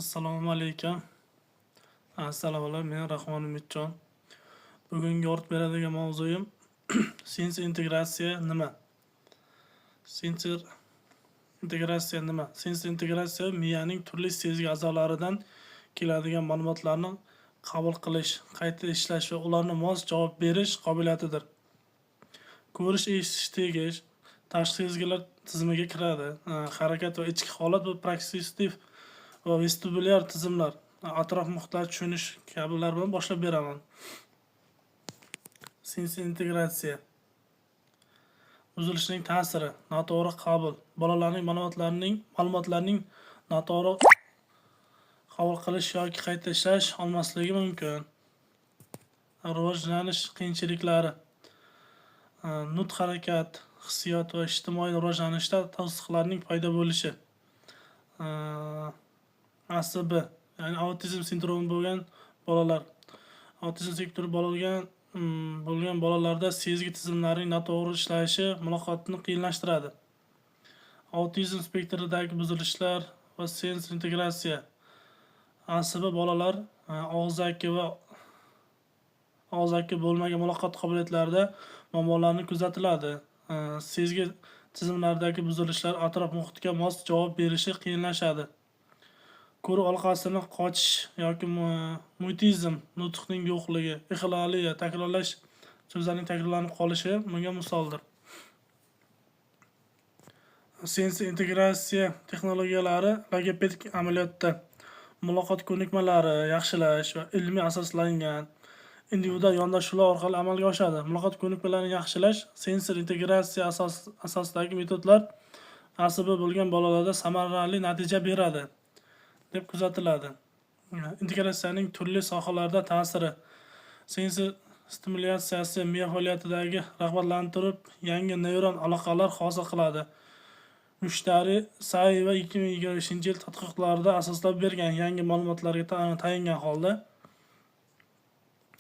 Assalomu alaykum. Assalomu alaykum. Men Rahmon Umidjon. Bugungi yoritib beradigan mavzuyim sensor integratsiya nima? Sensor integratsiya nima? Sensor integratsiya miyaning turli sezgi a'zolaridan keladigan ma'lumotlarni qabul qilish, qayta ishlash va ularni mos javob berish qobiliyatidir. Ko'rish, eshitish, tegish tashqi sezgilar tizimiga kiradi. Harakat va ichki holat bu propriotseptiv va vestibulyar tizimlar, atrof muhitni tushunish kabilar bilan boshlab beraman. Sensor integratsiya buzilishining ta'siri: noto'g'ri qabul, bolalarning ma'lumotlarning noto'g'ri qabul qilish yoki qayta ishlash olmasligi mumkin. Rivojlanish qiyinchiliklari, nutq, harakat, hissiyot va ijtimoiy rivojlanishda to'siqlarning paydo bo'lishi. ASB, ya'ni autizm sindromi bo'lgan bolalar. Autizm spektri bo'lgan bolalarda sezgi tizimlarining noto'g'ri ishlashi muloqotni qiyinlashtiradi. Autizm spektridagi buzilishlar va sensor integratsiya. ASB bolalar og'zaki va og'zaki bo'lmagan muloqot qobiliyatlarida muammolarni kuzatiladi. Sezgi tizimlaridagi buzilishlar atrof muhitga mos javob berishi qiyinlashadi. Ko'ruv aloqasini qochish yoki mutizm, nutqning yo'qligi, exolaliya, takrorlash, so'zlarning takrorlanib qolishi bunga misoldir. Sensor integratsiya texnologiyalari logopedik amaliyotda muloqot ko'nikmalari yaxshilash va ilmiy asoslangan individual yondashuvlar orqali amalga oshadi. Muloqot ko'nikmalarini yaxshilash sensor integratsiya asosidagi metodlar ASB bo'lgan bolalarda samarali natija beradi deb kuzatiladi. Integratsiyaning turli sohalarda ta'siri: sensor stimulyatsiyasi miya faoliyatidagi rag'batlantirib, yangi neyron aloqalar hosil qiladi. Mushtari Sayeva 2025-yil tadqiqotlarida asoslab bergan yangi ma'lumotlarga tayangan holda.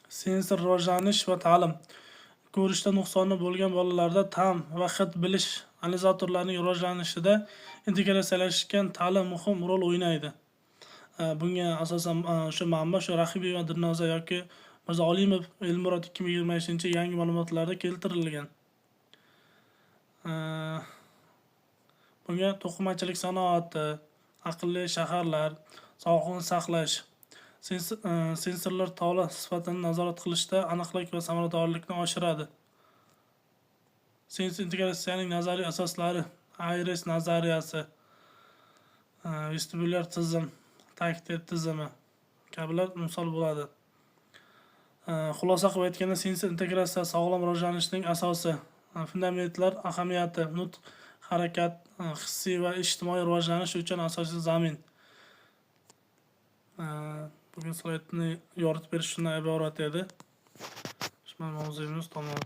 Sensor rivojlanish va ta'lim: ko'rishda nuqsoni bo'lgan bolalarda ta'm va hid bilish analizatorlarining rivojlanishida integratsiyalashgan ta'lim muhim rol o'ynaydi. Bunga asosan o'sha manba shu Rahimova Dilnoza yoki Mirzo Olimov Elmurod 2025 yangi ma'lumotlarda keltirilgan. Bunga to'qimachilik sanoati, aqlli shaharlar, sog'liqni saqlash, sensorlar tola sifatini nazorat qilishda aniqlik va samaradorlikni oshiradi. Sensor integratsiyaning nazariy asoslari: Ayres nazariyasi, vestibulyar tizim, taktil tizimi kabilar misol bo'ladi. Xulosa qilib aytganda, sensor integratsiya sog'lom rivojlanishning asosi, fundamentlar ahamiyati, nutq, harakat, hissiy va ijtimoiy rivojlanish uchun asosiy zamin. Bugun slaydni yoritib berish shundan iborat edi. Shu mavzuyimiz tamom.